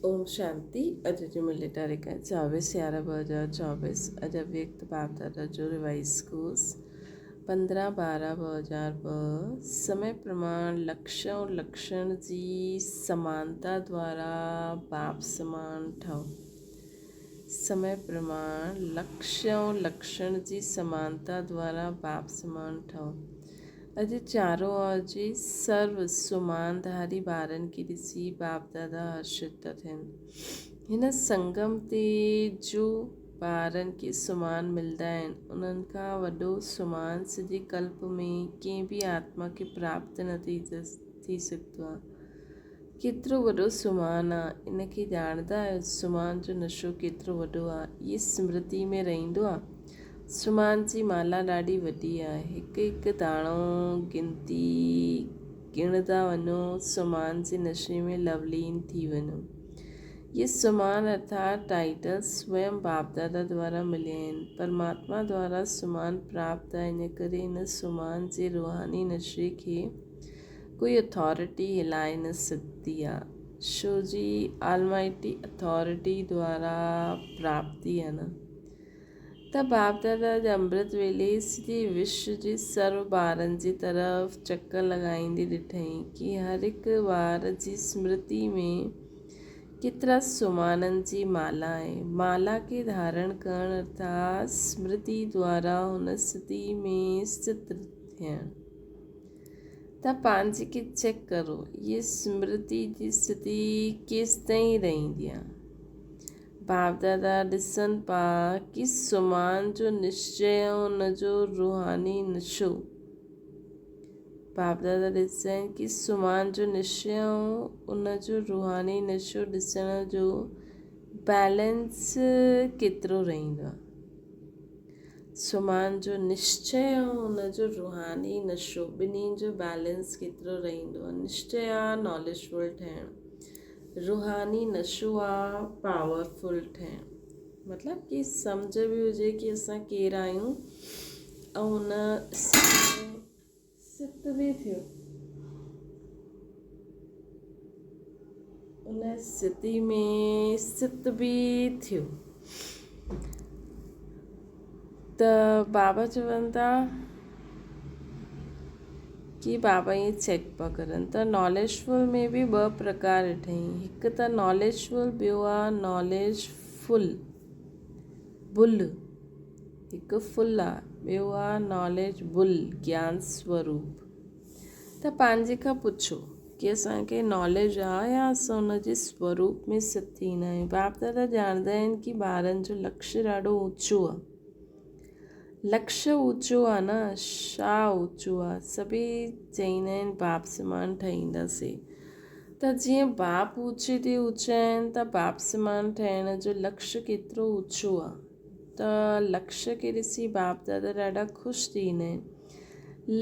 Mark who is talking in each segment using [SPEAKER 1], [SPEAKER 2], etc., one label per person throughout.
[SPEAKER 1] اوم شانتي اڄ جي ملي تاريخ 24 11 2024 اڄ اويڪت باپ دادا جو ريوائز ڪورس 15 12 2002 سمي پرماڻ لڪش ۽ لڪشڻ جي سمانتا دوارا باپ سمان ٺهو سمي پرماڻ لڪش ۽ لڪشڻ جي سمانتا دوارا باپ سمان ٺهو اڄ چارو اوجي سرو سمان ڌاري ٻارن کي ڏسي باپ دادا هرشت ٿا ٿين. هن سنگم تي جو ٻارن کي سمان ملدا آهن، انهن کان وڏو سمان سڄي ڪلپ ۾ ڪنهن به آتما کي پراپت نه ٿي سگهندو آهي. ڪيترو وڏو سمان آ، ان کي ڄاڻندا آهيو؟ سمان جو نشو ڪيترو وڏو آ، اهي سمرتي ۾ رهندو آ. سمان جي مالا ڏاڍي وڏي آ، هڪ هڪ داڻو گنتي ڳڻندا وڃو، سمان جي نشي ۾ لولين ٿي وڃو. اهي سمان ارٿات ٽائيٽل سويم باپ دادا دوارا مليا آهن. پرماتما دوارا سمان پراپت آهي، ان ڪري ان سمان جي روحاني نشي کي ڪوئي اٿارٽي هلائي نه سگهندي آ شو جي آلمائٽي اٿارٽي دوارا پراپتي آ نه ته باپ دادا اڄ امرت ويلي سڄي وشو جي سرو ٻارن جي طرف چڪر لڳائيندي ڏٺائين ڪي هر هڪ ٻار جي سمرتي ۾ ڪيترا سمانن جي مالا آهي مالا کي ڌارڻ ڪرڻ ارٿات سمرتي دوارا هن ستي ۾ ستت ٿيڻ. ته پنهنجي کي چيڪ ڪرو هيء سمرتي جي اسٿتي ڪيستائين رهندي آ. باپ دادا ڏسن پا ڪي سمان جو نشچي ۽ ان جو روحاني نشو. باپ دادا ڏسن ڪي سمان جو نشچي ۽ ان جو روحاني نشو ڏسڻ جو بيلنس ڪيترو رهندو آ. سمان جو نشچي ۽ ان جو روحاني نشو ٻنهي جو بيلنس ڪيترو رهندو آهي. نشچي آ ناليجفل ٺهڻ، روحاني نشو آ پاورفل ٺهڻ. مطلب ڪي سمجهه به هجي ڪي اسان ڪير آهيون ۽ ان ست به ٿيو. ان ستي ۾ ست به ٿيو ته بابا چون ٿا ڪي بابا ائين چيڪ پيا ڪرن ته ناليج فل ۾ به ٻه پرڪار ڏٺائين هڪ ته ناليج فل ٻيو آ ناليج فل بل هڪ ڦل آ، ٻيو آ ناليج بل، گيان سوروپ. ته پنهنجي کان پڇو ڪي اسان کي ناليج آ يا اسان ان جي سوروپ ۾ ست ٿيندا آهيون. باپ دادا ڄاڻندا آهن ڪي ٻارن جو لڪش ڏاڍو اوچو آ. لڪش اوچو آ نه، ڇا اوچو آ؟ سڀئي چئيندا آهن باپ سمان ٺهينداسين. ته جيئن باپ اوچي تي اوچا آهن ته باپ سمان ٺهڻ جو لڪش ڪيترو اوچو آ. ته لڪش کي ڏسي باپ دادا ڏاڍا خوش ٿيندا آهن.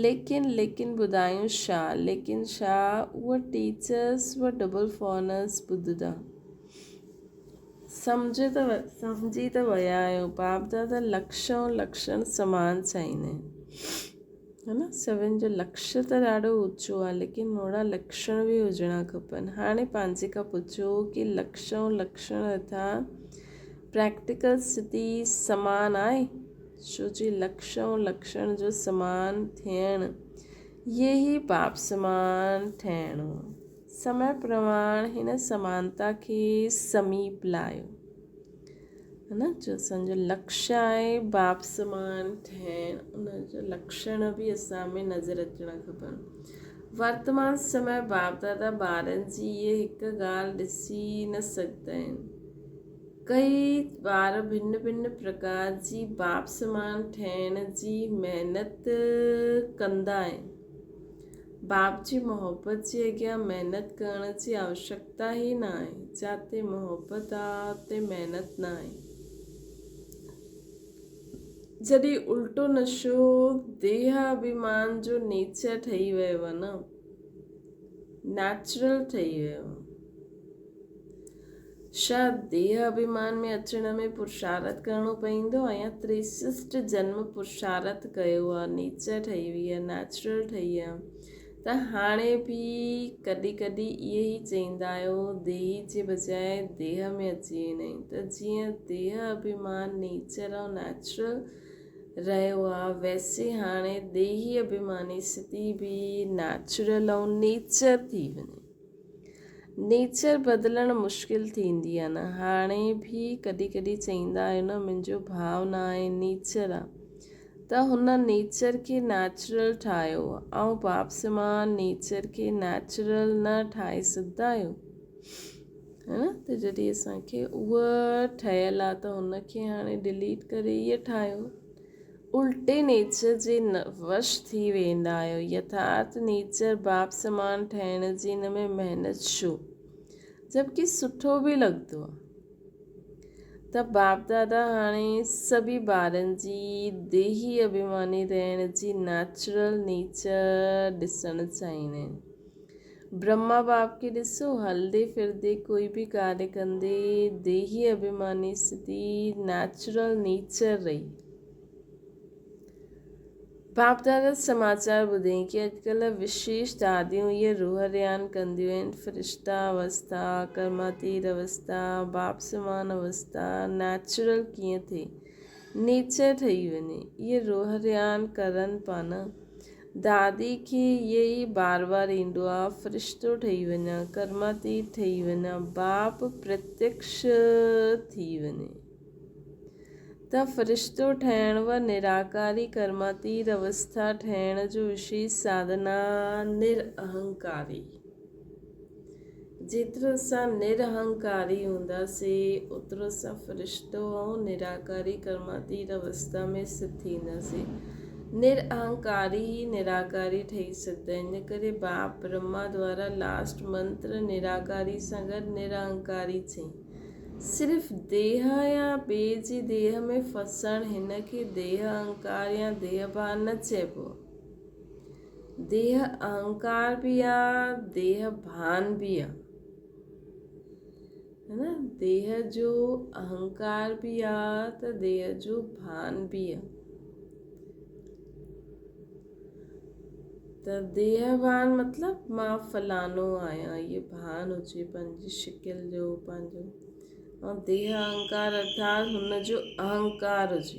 [SPEAKER 1] ليڪن ليڪن ٻڌايون ڇا ليڪن ڇا اهي ٽيچرس و ڊبل فونرس ٻڌندا. سمجهي ته سمجهي ته ويا آهيو باپ دادا لڪش ۽ لڪشڻ سمان چاهيندا آهن. ها نه سڀن جو لڪش ته ڏاڍو اوچو آهي ليڪن اوڙا لڪشڻ به هجڻا کپن. هاڻي پنهنجي کان پڇو ڪي لڪش ۽ لڪشڻ اٿا پريڪٽيڪل اسٿتي سمان آهي؟ ڇو جي لڪش ۽ لڪشڻ جو سمان ٿيڻ اهي ئي باپ سمان ٺهڻو. سمي پرماڻ هن سمانتا کي سميپ لايو. ها نه جو اسان جو لڪش آهي باپ سمان ٺهڻ ان جو لڪشڻ به اسان ۾ نظر اچڻا کپن. ورتمان سمي باپ دادا ٻارن جي اهي هڪ ڳالهه ڏسي نه سگهندا آهن. ڪئي ٻار ڀن ڀن پرڪار جي باپ سمان ٺهڻ جي محنت ڪندا آهن. باپ جي محبت جي اڳيان محنت ڪرڻ جي آوشڪتا ئي نه آهي. جاتي محبت آ اتي محنت نه آهي. جڏهن الٽو نشو ديهه اڀيمان جو نيچر ٺهي ويو آ نه، نيچرل ٺهي ويو آ. ڇا ديهه اڀيمان ۾ اچڻ ۾ پرشارٿ ڪرڻو پئيندو آ يا تريسسٽ جنم پرشارٿ ڪيو آ، نيچر ٺهي وئي آ، نيچرل ٺهي آ. ته هاڻي به ڪڏهن ڪڏهن اهي ئي چئيندا آهيو، ديهي جي بجاء ديهه ۾ اچي ويندا آهيون ته جيئن ديهه اڀيمان نيچر ۽ نيچرل رهيو آ، ويسي هاڻي ديهي اڀيماني سٿي به نيچرل ۽ نيچر ٿي وڃي. نيچر بدلڻ مشڪل ٿيندي آ نه. هاڻي به ڪڏهن ڪڏهن چئيندا آهيو نه منهنجو ڀاء نه آهي نيچر آ. ته هن نيچر کي نيچرل ٺاهيو. آئون باپ سمان نيچر کي نيچرل نه ٺاهي سگهندا آهيو. ها نه ته جڏهن اسان کي اهو ٺهيل آ ته هن کي هاڻي ڊليٽ ڪري اهي ٺاهيو. الٽي نيچر جي وش ٿي ويندا آهيو. يٿارٿ نيچر باپ سمان ٺهڻ جي ان ۾ محنت ڇو؟ جبڪه سٺو به لڳندو آ. ته باپ دادا هاڻي سڀئي ٻارن جي ديهي اڀيماني رهڻ جي نيچرل نيچر ڏسڻ چاهيندا آهن. برهما باپ کي ڏسو هلندي ڦرندي ڪوئي به ڪاري ڪندي ديهي اڀيماني سڌي نيچرل نيچر رهي. باپ دادا سماچار ٻڌئين ڪي اڄڪلهه وشيش داديون اهي روح ريان ڪنديون آهن، فرشتا اوستا، ڪرماتير اوستا، باپ سمان اوستا نيچرل ڪيئن ٿئي، نيچر ٺهي وڃي، اهي روح ريان ڪرن پا نه. دادي کي اهي ئي بار بار ايندو آ، فرشتو ٺهي وڃان، ڪرماتير ٺهي وڃان، باپ پرتيڪش ٿي وڃي. ته فرشتو ٺهڻ و نراڪاري ڪرماتير اوسٿا ٺهڻ جو وشيش ساڌنا نر اهنڪاري. جيترو اسان نر اهنڪاري هونداسي اوترو اسان فرشتو ۽ نراڪاري ڪرماتير اوسٿا ۾ سٿ ٿينداسي. نر اهنڪاري ئي نراڪاري ٺهي سگهندا آهن. ان ڪري باپ برهما دوارا لاسٽ منتر نراڪاري سان گڏ نر اهنڪاري چئي. صرف ديهه يا ٻئي جي ديهه ۾ ڦسڻ هن کي ديهه اهنڪار يا ديهه ڀان نه چئبو. ديهه اهنڪار به آ، ديهه ڀان به آ. هه نه؟ ديهه جو اهنڪار به آ ته ديهه جو ڀان به آ. ته ديهه ڀان مطلب مان فلانو آهيان اهو ڀان هجي پنهنجي شڪل جو پنهنجو ۽ ديهه اهنڪار ارٿات هن جو اهنڪار هجي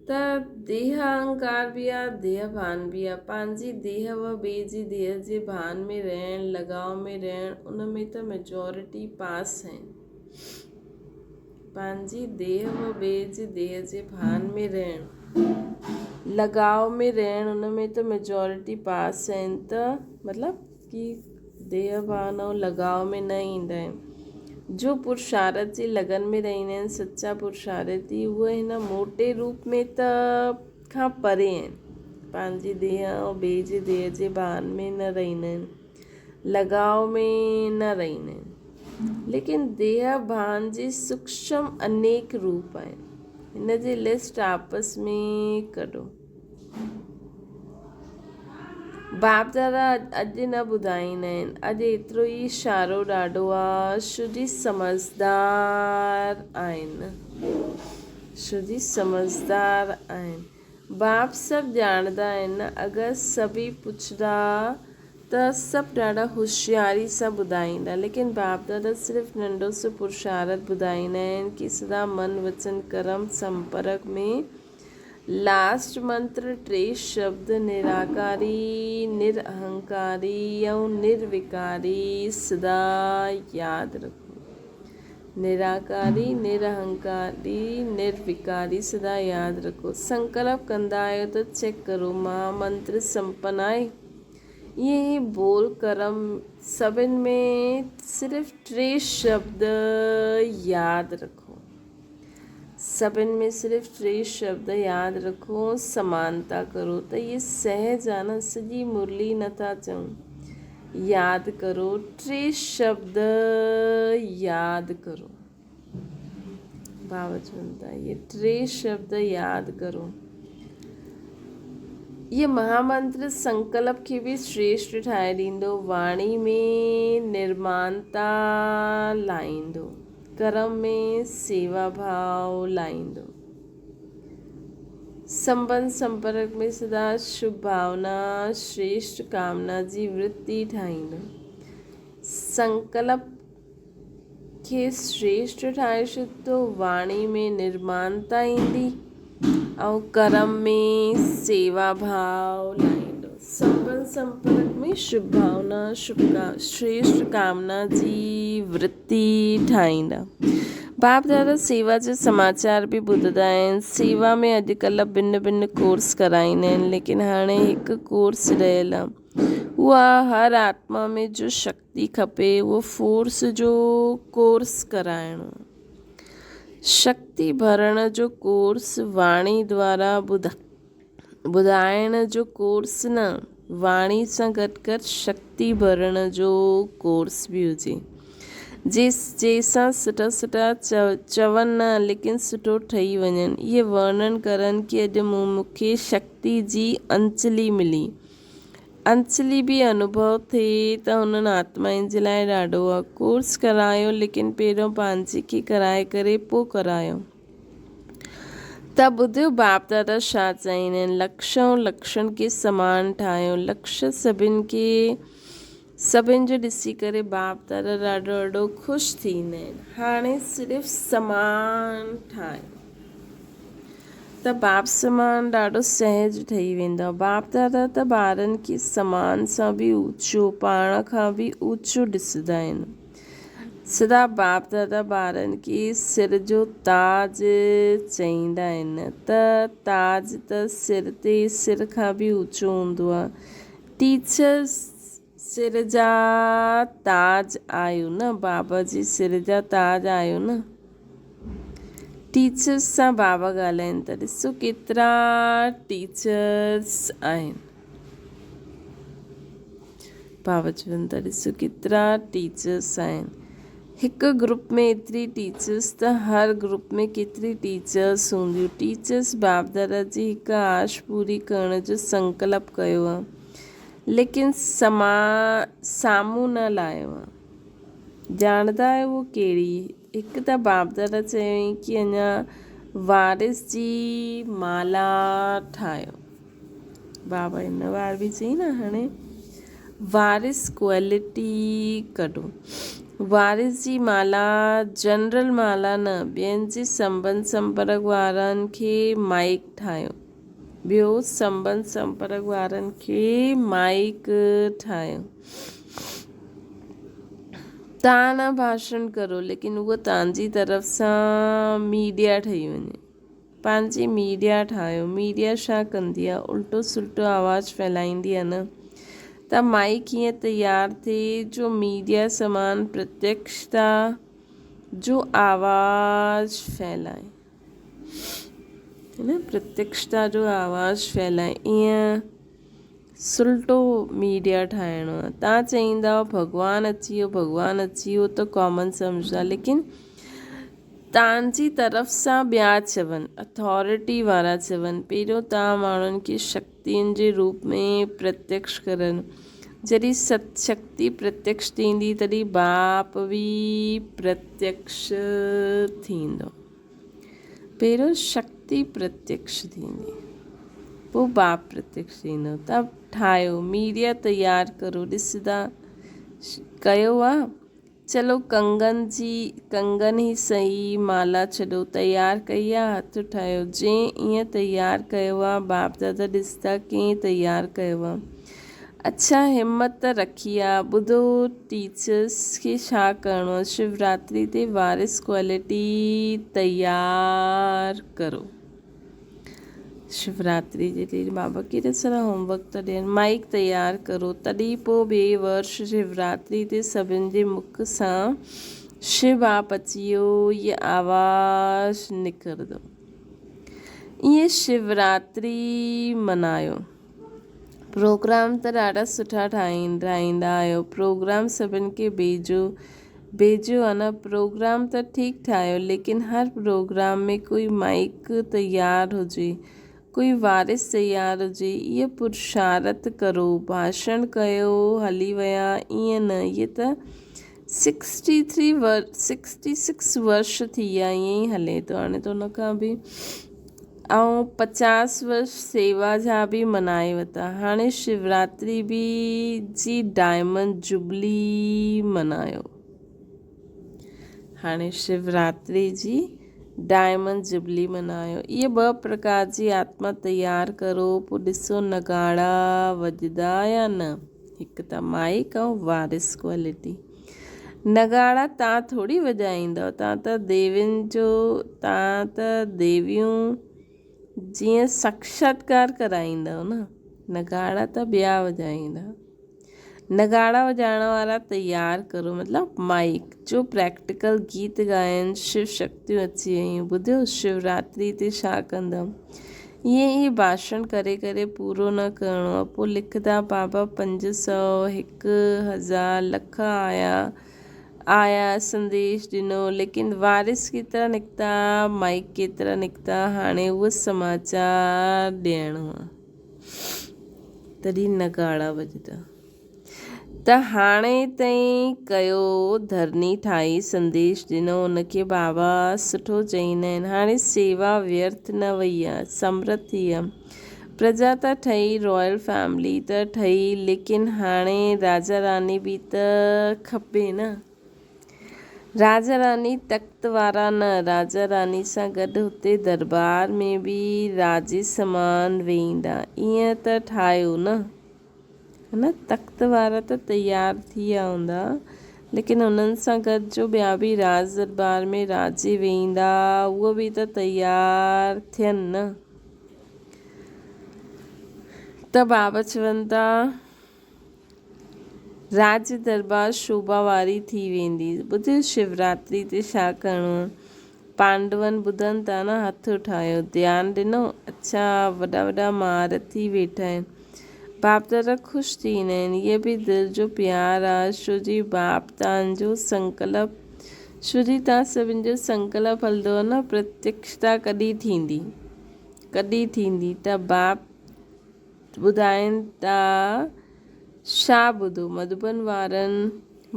[SPEAKER 1] ته ديهه اهنڪار به آ ديهه ڀان به آ پنهنجي ديهه و ٻئي جي ديهه جي ڀان ۾ رهڻ لڳاء ۾ رهڻ ان ۾ ته ميجورٽي پاس آهن پنهنجي ديهه و ٻئي جي ديهه جي ڀان ۾ رهڻ، لڳاء ۾ رهڻ ان ۾ ته ميجارٽي پاس آهن ته مطلب ڪي ديهه ڀان ۽ لڳاء ۾ نه ايندا آهن. جو پرشارت جي لگن ۾ رهندا آهن سچا پرشارتي اهي هن موٽي روپ ۾ ته کان پري آهن. پنهنجي ديهه ۽ ٻئي جي ديهه جي ڀان ۾ نه رهندا آهن. لڳاء ۾ نه رهندا آهن. ليڪن ديهه ڀان جي سوڪشم انيڪ روپ آهن. هن جي لسٽ آپس ۾ ڪڍو. باپ دادا اڄ نه ٻڌائيندا آهن. اڄ ايترو ئي اشارو ڏاڍو آ. شو جي سمجهدار آهن. شو جي سمجهدار آهن. باپ سڀ ڄاڻندا آهن. اگر سڀئي پڇندا ته سڀ ڏاڍا هوشياري سان ٻڌائيندا ليڪن باپ دادا صرف ننڍو سو پرشارٿ ٻڌائيندا آهن ڪي سدا من وچن ڪرم سمپرڪ ۾ لاسٽ منتر ٽي شبد نراڪاري نر اهنڪاري ۽ نروڪاري سدا ياد رکو نراڪاري نرهنڪاري نروڪاري سدا ياد رکو سنڪلپ ڪندا آهيو ته چيڪ ڪرو مها منتر سمپن آهي ائين ئي بول ڪرم سڀن ۾ صرف ٽي شبد ياد رکو. سڀن ۾ صرف ٽي شبد ياد رکو سمانتا ڪرو ته اهي سهج آ نه سڄي مرلي نه ٿا چئون ياد ڪرو ٽي شبد ياد ڪرو ڀاء چون ٿا اهي ٽي شبد ياد ڪرو. اهي مهامنتر سنڪلپ کي به شريشٽ ٺاهي ڏيندو، واڻي ۾ نرمانتا لائيندو، ڪرم ۾ سيوا ڀاء لائيندو. سنٻنڌ سمپرڪ ۾ سدا شڀ ڀاونا، شريشٺ ڪامنا جي ورتي ٺاهيندو. سنڪلپ کي شريشٺ ٺاهي ڇڏندو. واڻي ۾ نرمانتا ايندي ۽ ڪرم ۾ سيوا ڀاء لاهيندو. سنٻنڌ سمپرڪ ۾ شڀ ڀاونا، شريشٺ ڪامنا جي ورتي ٺاهيندا. باپ دادا سيوا جا سماچار به ٻڌندا آهن. سيوا ۾ اڄڪلهه ڀن ڀن ڪورس ڪرائيندا آهن، ليڪن هاڻي هڪ ڪورس رهيل آهي. اها هر آتما ۾ جو شڪتي کپي اهو فورس جو ڪورس ڪرائڻو آهي. شڪتي ڀرڻ جو ڪورس واڻي دوارا ٻڌائڻ جو ڪورس نه، واڻي سان گڏ گڏ شڪتي ڀرڻ جو ڪورس به هجي. جنهن سان سٺا سٺا چون نه ليڪن سٺو ٺهي وڃن. اهي ورڻن ڪرن ڪي اڄ مون کي شڪتي جي انچلي ملي. انچلي به انوڀو ٿئي ته انهن آتمائن جي لاء ڏاڍو آ. ڪورس ڪرايو ليڪن پهريون پنهنجي کي ڪرائي ڪري پو ڪرايو. ته ٻڌيو باپ دادا ڇا چئين آهن لڪش ۽ لڪشڻ کي سمان ٺاهيو. لڪش سڀن کي سڀن جو ڏسي ڪري باپ دادا ڏاڍو ڏاڍو خوش ٿيندا آهن. هاڻي صرف سمان ٺاهيو ته باپ سمان ڏاڍو سهج ٺهي ويندو. باپ دادا ته ٻارن کي سمان سان به اوچو، پاڻ کان به اوچو ڏسندا آهن. سدا باپ دادا ٻارن کي سر جو تاج چئيندا آهن ته تاج ته سر تي سر کان به اوچو هوندو آهي. ٽيچرس سر جا تاج آهيو نه بابا جي سر جا تاج آهيو نه ٽيچرس سان بابا ڳالهائين ٿا ڏسو ڪيترا ٽيچرس آهن بابا چون ٿا ڏسو ڪيترا ٽيچرس آهن هڪ گروپ ۾ ايتري ٽيچرس ته هر گروپ ۾ ڪيتري ٽيچرس هونديون. ٽيچرس باپ دادا جي هڪ آش پوري ڪرڻ جو سنڪلپ ڪيو آ ليڪن سما سامهون نه لايو آ. ڄاڻندا آهيو اهو ڪهڙي؟ هڪ ته باپ دادا چيائين ڪي اڃا وارث جي مالا ٺاهيو. بابا هن بار به چئي نه هاڻي وارث ڪوالٽي ڪڍو. وارث جي مالا جنرل مالا نه ٻين جي سنٻنڌ سمپرڪ وارن کي مائڪ ٺاهيو. ٻيو سنٻنڌ سمپرڪ وارن کي مائڪ ٺاهيو. تان نه ڀاشڻ ڪرو ليڪن اهو تان جي طرف سان ميڊيا ٺهي وڃي. پنهنجي ميڊيا ٺاهيو. ميڊيا ڇا ڪندي آ الٽو سلٽو آواز ڦهلائيندي آ نه ته مائيڪ ائين تيار ٿئي جو ميڊيا سمان پرتيڪشتا جو آواز ڦهلائي نه پرتيڪشتا جو آواز ڦهلائي ائين سلٽو ميڊيا ٺاهڻو آ تان چئيندا ڀڳوان اچي ويو ڀڳوان اچي ويو ته ڪامن سمجهندا ليڪن تان جي طرف سان ٻيا چون، اٿارٽي وارا چون، پهريون تان ماڻهن کي شڪتين جي روپ ۾ پرتيڪش ڪرن. جڏهن ست شڪتي پرتيڪش ٿيندي تڏهن باپ به پرتيڪش ٿيندو. پهريون شڪتي پرتيڪش ٿيندي پوء باپ پرتيڪش ٿيندو. تان ٺاهيو، ميڊيا تيار ڪرو، ڏسندا ڪيو آ. چلو ڪنگن جي ڪنگن هي سهي مالا ڇڏو تيار ڪئي آ هٿ ٺاهيو جنهن ائين تيار ڪيو آ باپ دادا ڏسندا ڪئين تيار ڪيو آ اڇا همت ته رکي آ ٻڌو ٽيچرس کي ڇا ڪرڻو آ شوراتري تي وارث ڪوالٽي تيار ڪرو. شوراتري جي ڏينهن بابا ڪيڏا سارا هوم ورڪ ٿا ڏين مائيڪ تيار ڪرو تڏهن پوء ٻئي ورش شوراتري تي سڀن جي مک سان شو آپ اچي ويو هيء آواز نڪرندو ائين شوراتري منايو پروگرام ته ڏاڍا سٺا ٺاهيندا آهيو پروگرام سڀن کي ڀيجو ڀيجيو آ نه پروگرام ته ٺيڪ ٺاهيو ليڪن هر پروگرام ۾ ڪوئي مائيڪ تيار هجي ڪوئي وارث تيار هجي اهي پرشارت ڪرو ڀاشڻ ڪيو هلي ويا ائين نه اهي ته سڪسٽي ٿري سڪسٽي سڪس ورش ٿي ويا ائين ئي هلي ٿو هاڻي ته ان کان به ۽ 50 ورش سيوا جا به منائي وتا. هاڻي شوراتري به جي ڊائمنڊ جوبلي منايو. هاڻي شوراتري جي ڊائمنڊ جوبلي منايو. اهي ٻه پرڪار جي آتما تيار ڪرو پوء ڏسو نگاڙا وڄدا يا نه. هڪ ته مائيڪ ۽ وارث ڪوالٽي. نغاڙا تان ٿوري وڄائيندؤ، تان ته ديوين جو، تان ته ديويون جيئن ساڪشاتڪار ڪرائيندؤ نه، نغاڙا ته ٻيا وڄائيندا. نغاڙا وڄائڻ وارا تيار ڪرو، مطلب مائيڪ، جو پريڪٽيڪل گيت ڳائن، شو شڪتيون اچي ويون، ٻڌيو شوراتري تي ڇا ڪندم. ائين ئي ڀاشڻ ڪري ڪري پورو نه ڪرڻو آ. پوء لکندا بابا 500، 1000، لک آيا آيا سنديش ڏنو ليڪن وارث ڪيترا نڪتا مائيڪ ڪيترا نڪتا هاڻي اهو سماچار ڏيڻو آ. تڏهن نگاڙا وڄندا. ته هاڻي تئين ڪيو ڌرڻي ٺاهي سنديش ڏنو ان کي بابا سٺو چئيندا آهن هاڻي سيوا ويرٿ نه وئي آ سمرت ٿي آ پرجا ته ٺهي رائل فيملي ته ٺهي ليڪن هاڻي راجا راڻي به ته کپي نه راجا راڻي تخت وارا نه راجا راڻي سان گڏ هتي دربار ۾ به راجي سمان ويهندا ائين ته ٺاهيو نه. نه تخت وارا ته تيار ٿي ويا هوندا، ليڪن انهن سان گڏ جو ٻيا به راڄ درٻار ۾ راڄي ويهندا، اهي به ته تيار ٿين نه. ته بابا چون ٿا، راڄ درٻار شوڀا واري ٿي ويندي. ٻڌ شوراتري تي ڇا ڪرڻو آهي؟ پانڊون ٻڌن ٿا نه هٿ اٺايو، ڌيان ڏنو، اڇا وڏا وڏا مهارٿي ويٺا آهن. باپ دادا خوش ٿيندا آهن. هيء به دل جو پيار آ، شو جي باپ تان جو سنڪلپ، شو جي تان سڀن جو سنڪلپ هلندو آ نه، پرتيڪشتا ڪڏهن ٿيندي، ڪڏهن ٿيندي ته باپ ٻڌائين ٿا ڇا ٻڌو مڌوبن وارن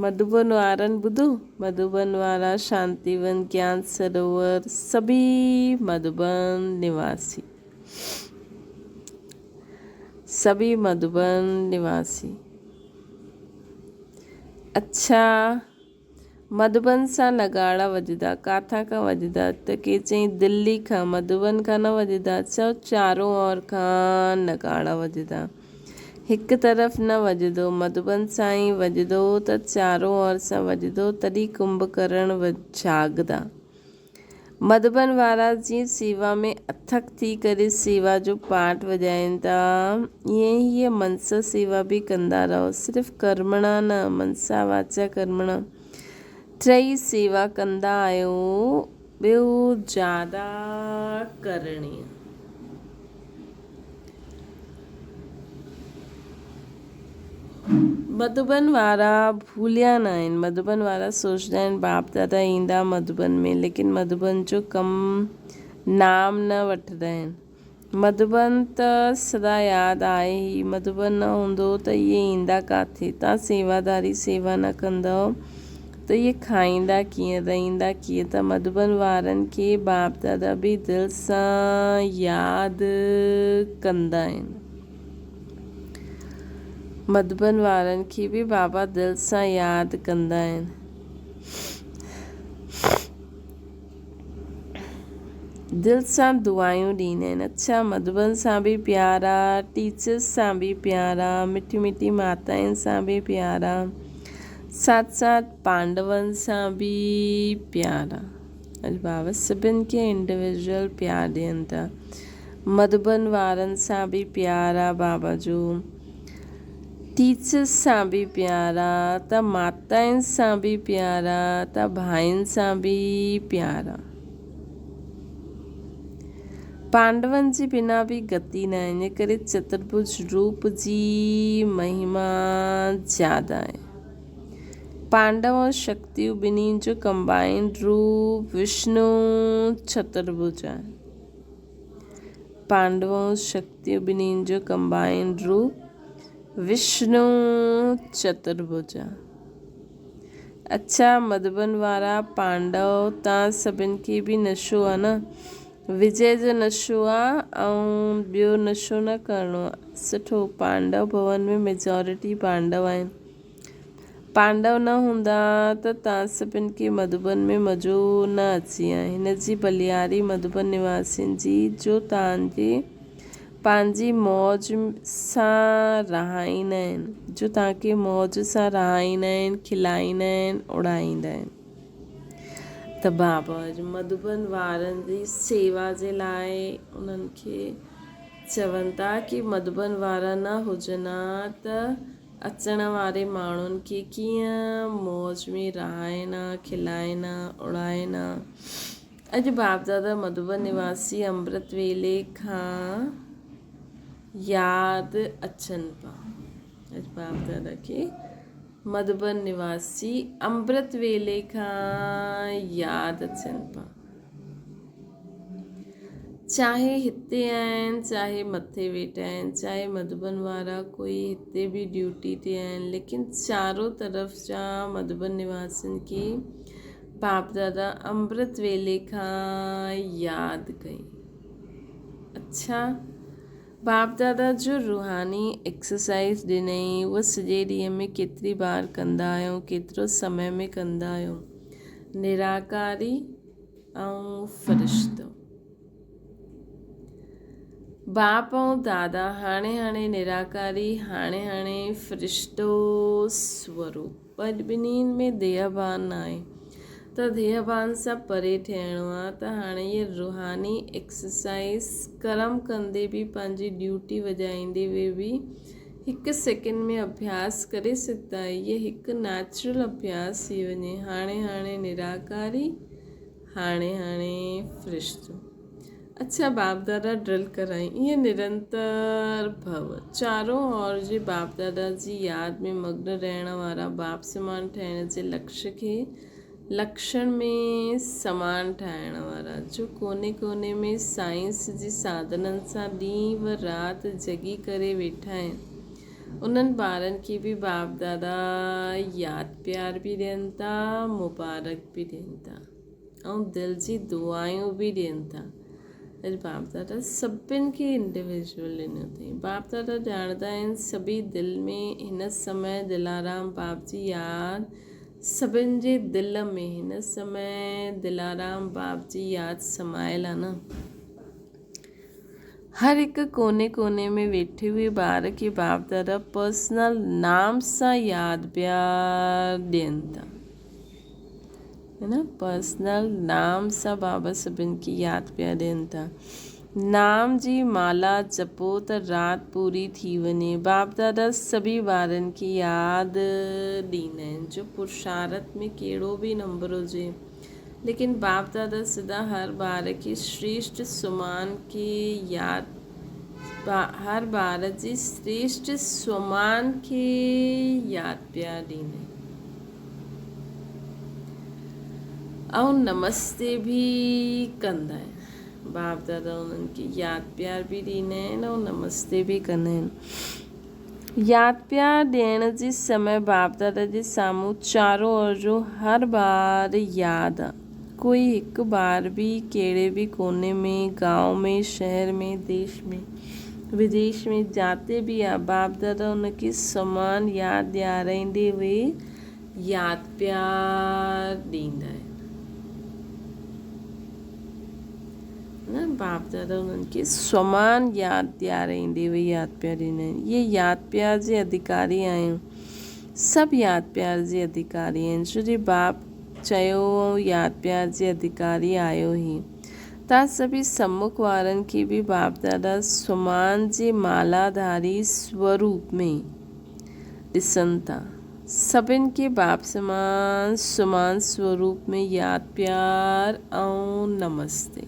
[SPEAKER 1] مڌوبن وارن ٻڌو مڌوبن وارا شانتيون گيان سروور سڀي مڌوبن نواسي سڀي مڌوبن نواسي اڇا مڌوبن سان نغاڙا وڄندا، ڪاٿان کان وڄندا؟ ته ڪي چئين دلي کان، مڌوبن کان نه وڄندا، چئو چارون اور کان نغاڙا وڄندا. هڪ طرف نه وڄندو، مڌوبن سان ئي وڄندو ته چارون اور سان وڄندو، تڏهن ڪنڀڪرڻ جاڳندا. مڌوبن وارا جيئن سيوا ۾ اٿڪ ٿي ڪري سيوا جو پاٺ وڄائين ٿا، ائين هيء منسا سيوا به ڪندا رهو. صرف ڪرمڻا نه، منسا واچا ڪرمڻا ٽئي سيوا ڪندا آهيو، ٻيو زياده ڪرڻي. مڌوبن وارا ڀوليا نه آهن. مڌوبن وارا سوچندا آهن باپ دادا ايندا مڌوبن ۾ ليڪن مڌوبن جو ڪم نام نه وٺندا آهن. مڌوبن ته سدا ياد آهي ئي. مڌوبن نه هوندو ته اهي ايندا ڪاٿي؟ تان سيواداري سيوا نه ڪندؤ ته اهي کائيندا ڪيئن، رهندا ڪيئن؟ ته مڌوبن وارن کي باپ دادا به دل سان ياد ڪندا آهن. مڌوبن وارن کي به بابا دل سان ياد ڪندا آهن. دل سان دعايون ڏيندا آهن. اڇا مڌوبن سان به پيار آ، ٽيچرس سان به پيار آ، مٺي مٺي ماتائن سان به پيار آ، ساٿ ساٿ پانڊون سان به پيار آ. اڄ بابا سڀن کي انڊيويجوئل پيار ڏين ٿا. مڌوبن وارن سان به پيار آ بابا جو، ٽيچرس سان به پيار آ، ته ماتائن سان به پيار آ، ته ڀائين سان به پيار آ. پانڊون جي بنا به گتي ناهي، ان ڪري چترڀج روپ جي مهما زياده آهي. پانڊو ۽ شڪتيون ٻنهي جو ڪمبائنڊ روپ وشنو چترڀج آهي. پانڊو ۽ شڪتيون ٻنهي جو ڪمبائنڊ روپ وشنو چترڀج آهي. اڇا مڌوبن وارا پانڊو تان سڀن کي به نشو آ نه. وجي جو نشو آ ۽ ٻيو نشو نه ڪرڻو آ. سٺو پانڊو ڀون ۾ ميجارٽي پانڊو آهن. پانڊو نه هوندا ته تان سڀن کي مڌوبن ۾ مزو نه اچي ها. هن جي بلياري مڌوبن نواسين جي جو تان جي پنهنجي موج سان رهائيندا آهن جو تان کي موج سان رهائيندا آهن کلائيندا آهن اڙائيندا آهن. ته بابا اڄ مڌوبن وارن جي سيوا جي لاء انهن کي چون ٿا ڪي مڌوبن وارا نه هجن ها ته اچڻ واري ماڻهن کي ڪيئن موج ۾ رهائين ها، کلائين ها، اڙائين ها. اڄ باپ دادا مڌوبن نواسي امرت ويلي کان ياد اچن پيا. اڄ باپ دادا کي مڌوبن نواسي امرت ويلي کان ياد اچن پيا. چاهي هتي آهن چاهي مٿي ويٺا آهن چاهي مڌوبن وارا ڪوئي هتي به ڊيوٽي تي آهن ليڪن چارو طرف جا مڌوبن نواسين کي باپ دادا امرت ويلي کان ياد ڪئي. اڇا باپ دادا جو روحاني ايڪسرسائيز ڏنئي اهو سڄي ڏينهن ۾ ڪيتري بار ڪندا آهيو ڪيترو سمي ۾ ڪندا آهيو نراڪاري ۽ فرشتو باپ ۽ دادا هاڻي هاڻي نراڪاري هاڻي هاڻي فرشتو سوروپ پر ٻنهين ۾ ديهه ڀان ناهي ته ديهه ڀان سان پري ٿيڻو آ ته هاڻي هيء روحاني ايڪسرسائيز ڪرم ڪندي به پنهنجي ڊيوٽي وڄائيندي به به هڪ سيڪنڊ ۾ اڀياس ڪري سگهندا آهيو. هيء هڪ نيچرل اڀياس ٿي وڃي. هاڻي هاڻي نراڪاري، هاڻي هاڻي فرشتو. اڇا باپ دادا ڊرل ڪرائين ائين نرنتر ڀو. چارو اور جي باپ دادا جي ياد ۾ مگن رهڻ وارا باپ سمان ٺهڻ جي لڪش کي لڪشڻ ۾ سمان ٺاهڻ وارا جو ڪوني ڪوني ۾ سائنس جي ساڌنن سان ڏينهن و رات جڳي ڪري ويٺا آهن انهن ٻارن کي به باپ دادا ياد پيار به ڏين ٿا مبارڪ به ڏين ٿا. ۽ دل جي دعائون به ڏين ٿا. اڄ باپ دادا سڀن کي انڊيويجوئل ڏنو اٿئي. باپ دادا ڄاڻندا آهن سڀئي دل ۾ هن سمي دلارام باپ جي ياد سڀن جي دل ۾ هن سمي دلارام باپ جي ياد سمايل آ نه. هر هڪ ڪوني ڪوني ۾ ويٺي هئي ٻار کي باپ دادا پرسنل نام سان ياد پيا ڏين ٿا. هن پرسنل نام سان بابا سڀن کي ياد پيا ڏين ٿا. نام جي مالا جپو ته رات پوري ٿي وڃي. باپ دادا سڀئي ٻارن کي ياد ڏيندا آهن جو پرشارت ۾ ڪهڙو به نمبر هجي ليڪن باپ دادا سدا هر ٻار کي شريشٽ سمان کي ياد هر ٻار جي شريشٽ سمان کي ياد پيا ڏيندا آهن. ۽ نمستي به ڪندا آهن. باپ دادا انهن کي ياد پيار به ڏيندا آهن ۽ نمستي به ڪندا آهن. ياد پيار ڏيڻ جي سمي باپ دادا جي سامهون چارو اور جو هر ٻار ياد آ. ڪوئي هڪ ٻار به ڪهڙي به ڪوني ۾ گائون ۾ شهر ۾ ديش ۾ وديش ۾ جاتي به آ باپ دادا ان کي سمان ياد ڏيارائيندي اهي ياد پيار ڏيندا آهن نه باپ دادا انهن کي سمان ياد ڏيارائيندي اهي ياد پيار ڏيندا آهن اهي ياد پيار جي اڌڪاري آهيون سڀ ياد پيار جي اڌڪاري آهن ڇو جي باپ چيو ياد پيار جي اڌڪاري آيو هي تان سڀئي سمک وارن کي به باپ دادا سمان جي مالا ڌاري سوروپ ۾ ڏسن ٿا. سڀن کي باپ سمان سمان سوروپ ۾ ياد پيار ۽ نمستي.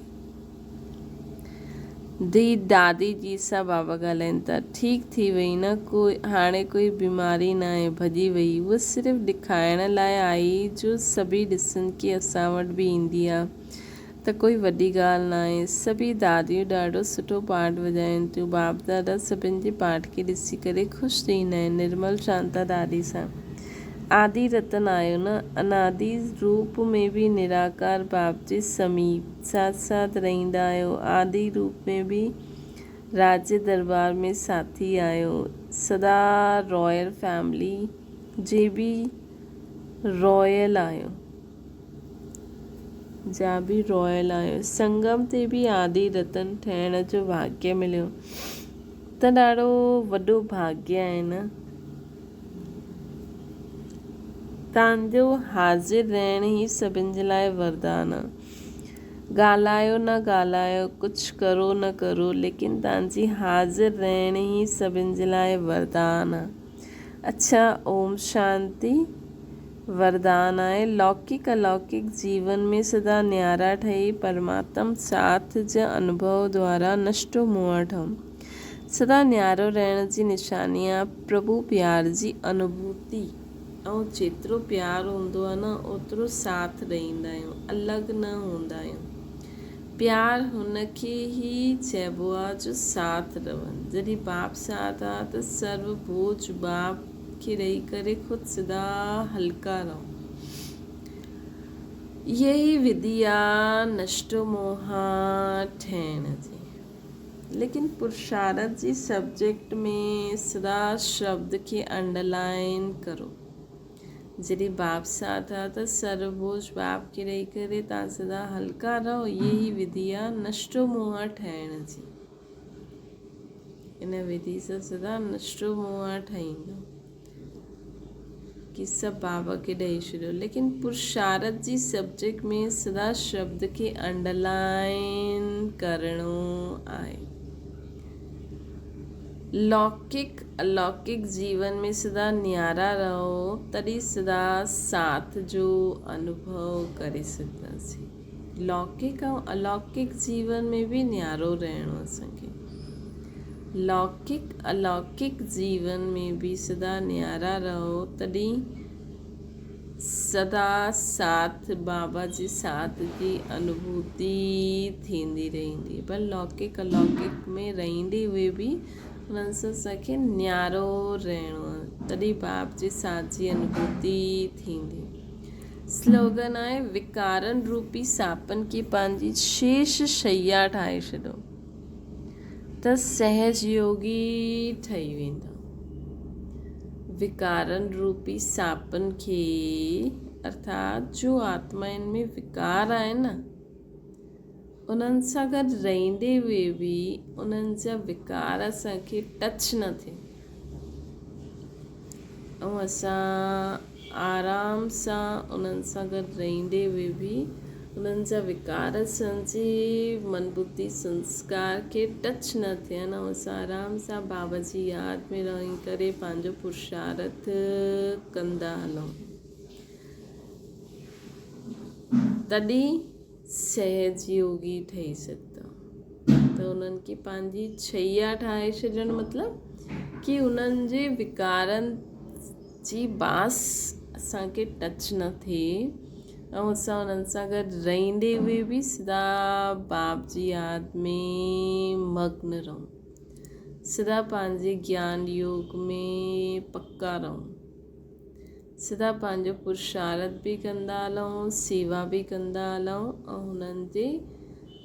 [SPEAKER 1] ڌي دادي جي سان بابا ڳالهائين ٿا. ٺيڪ ٿي وئي نه ڪو هاڻي ڪوئي بيماري ناهي ڀڄي وئي. هوء صرف ڏکائڻ لاء آئي جو سڀئي ڏسن ڪي اسان وٽ به ايندي آ. ته ڪوئي وڏي ڳالهه ناهي. سڀيئي داديون ڏاڍو سٺو پاٺ وڄائين ٿيون. باپ دادا سڀن جي پاٺ کي ڏسي ڪري خوش ٿيندا آهن. نرمل شانتا دادي سان. آدي رتن آهيو نه، انادي روپ ۾ به نراڪار باپ جي سميپ، ساٿ ساٿ، رهندا آهيو، آدي روپ ۾ به راڄ دربار ۾ ساٿي آهيو، سدا رائل فيملي جي به رائل آهيو. جا به رائل آهيو. سنگم تي به آدي رتن ٺهڻ جو ڀاڳيه مليو ته ڏاڍو وڏو ڀاڳيه آهي نه. تان جو حاضر رهڻ ئي سڀن جي لاء وردان آ. ڳالهايو نه ڳالهايو، ڪجهه ڪرو نه ڪرو ليڪن تان جي حاضر رهڻ ئي سڀن جي لاء وردان آ. اڇا اوم شانتي وردان آهي لوڪڪ الوڪڪ جيون ۾ سدا نيارا ٺهي پرماتم ساٿ جي انوڀو دوارا نشٽو موهه ٺهون سدا نيارو رهڻ جي نشاني آهي پرڀو پيار جي انوڀوتي ۽ جيترو پيار هوندو آهي نه اوترو ساٿ ڏئيندا آهيون الڳ نه هوندا آهيون. پيار هن کي ئي چئبو آ جو ساٿ رون. جڏهن باپ ساٿ آ ته سرو بوجھ باپ کي ڏئي ڪري خود سدا هلڪا رهون. اها ئي وڌي آ نشٽو موها ٺهڻ جي. ليڪن پرشارٿ جي سبجيڪٽ ۾ سدا شبد کي انڊرلائين ڪرو. جڏهن باپ ساٿ آ ته سر بوجھ باپ کي ڏئي ڪري تان سدا هلڪا رهو اهي ئي وڌي آ نشٽو موها ٺهڻ جي. ان وڌي سان سدا نشٽو موها ٺهيندو ڪي سڀ بابا کي ڏئي ڇڏيو ليڪن پرشارٿ جي سبجيڪٽ ۾ سدا شبد کي انڊرلائن ڪرڻو آهي. لوڪڪ الوڪڪ جيون ۾ سدا نيارا رهو، تڏهن سدا ساٿ جو انوڀو ڪري سگهنداسين. لوڪڪ ۽ الوڪڪ جيون ۾ به نيارو رهڻو اسان کي. لوڪڪ الوڪڪ جيون ۾ به سدا نيارا رهو، تڏهن سدا ساٿ بابا جي ساٿ جي انوڀوتي ٿيندي رهندي. پر لوڪڪ الوڪڪ ۾ رهندي هئي به انهن سان اسان کي نيارو رهڻو آهي، تڏهن باپ جي ساٿ جي انوڀوتي ٿيندي. سلوگن آهي، وڪارن روپي ساپن کي پنهنجي شيش شيا ٺاهي ڇڏو ته سهج يوگي ٺهي ويندا. وڪارن روپي ساپن کي ارٿات جو آتمائن ۾ وڪار آهي نه، انهن سان گڏ رهندي هئي به انهن جا وڪار اسان کي ٽچ نه ٿين ۽ اسان آرام سان انهن سان گڏ رهندي هئي به انهن جا وڪار اسان جي من ٻڌي سنسڪار کي ٽچ نه ٿين ۽ اسان آرام سان بابا جي ياد ۾ رهي ڪري پنهنجو پرشارٿ ڪندا هلون تڏهن سهج يوگي ٺهي سگهندا ته انهن کي پنهنجي ڇيا ٺاهي ڇڏڻ مطلب ڪي انهن جي وڪارن جي باس اسان کي ٽچ نه ٿئي ۽ اسان انهن سان گڏ رهندي هئي به سدا باپ جي ياد ۾ مگن رهون سدا پنهنجي گيان يوگ ۾ پڪا رهون. سدا پنهنجو پرشارٿ به ڪندا هلون، سيوا به ڪندا هلون ۽ هنن جي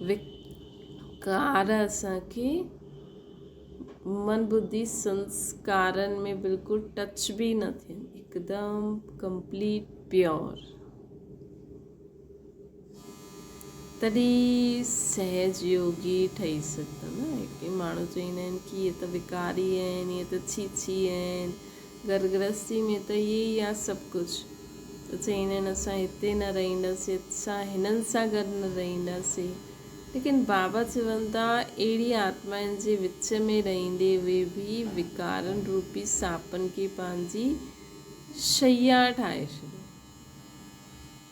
[SPEAKER 1] وڪار اسان کي من ٻڌي سنسڪارن ۾ بلڪل ٽچ به نه ٿين، هڪدم ڪمپليٽ پيور. تڏهن سهج يوگي ٺهي سگهندو نه. ڪي ماڻهو چوندا آهن ڪي اهي ته وڪاري آهن، اهي ته ڇي ڇي آهن، گهر گرهستي ۾ ته اهي ئي آهي سڀ ڪجهه. ته چوندا آهن اسان هتي نه رهنداسين، اسان هنن سان گڏ نه رهنداسين. ليڪن بابا چون ٿا اهڙي آتمائن جي وچ ۾ رهندي اهي به وڪارن روپي ساپن کي پنهنجي شيا ٺاهي ڇڏيو.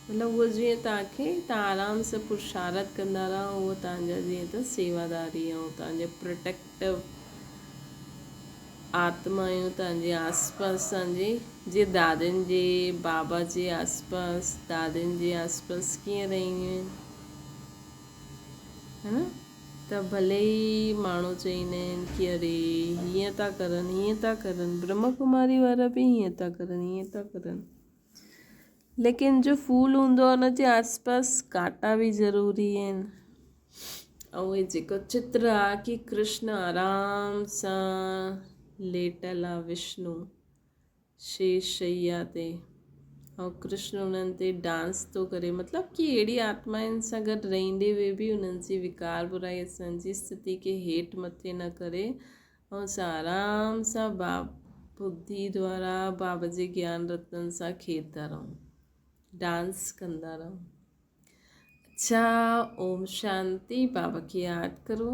[SPEAKER 1] مطلب اهو جيئن توهان کي توهان آرام سان پرشارت ڪندا رهو اهو توهان جا جيئن ته سيواداري ۽ توهان جا پروٽيڪٽو آتما آهيون توهان جي آس پاس توهان جي جيئن دادين جي بابا جي آس پاس دادين جي آس پاس ڪيئن رهنديون آهن ها نه ته ڀلي ئي ماڻهو چئيندا آهن ڪي اري هيئن ٿا ڪرن هيئن ٿا ڪرن برهما ڪماري وارا به هيئن ٿا ڪرن هيئن ٿا ڪرن. ليڪن جو ڦول هوندو آهي ان جي آس پاس ڪانٽا به ضروري آهن ۽ هي جيڪو چتر آهي ڪي ڪرشن آرام سان ليٽل آهي وشنو شيش شيا تي ۽ ڪرشن انهن تي ڊانس ٿو ڪري مطلب ڪي اهڙي آتمائن سان گڏ رهندي هوئي به انهن جي وڪار برائي اسان جي استٿي کي هيٺ مٿي نه ڪري ۽ اسان آرام سان باب ٻڌي دوارا باب جي گيان رتنن سان کيڏندا رهون ڊانس ڪندا رهون اڇا اوم شانتي بابا کي ياد ڪرو.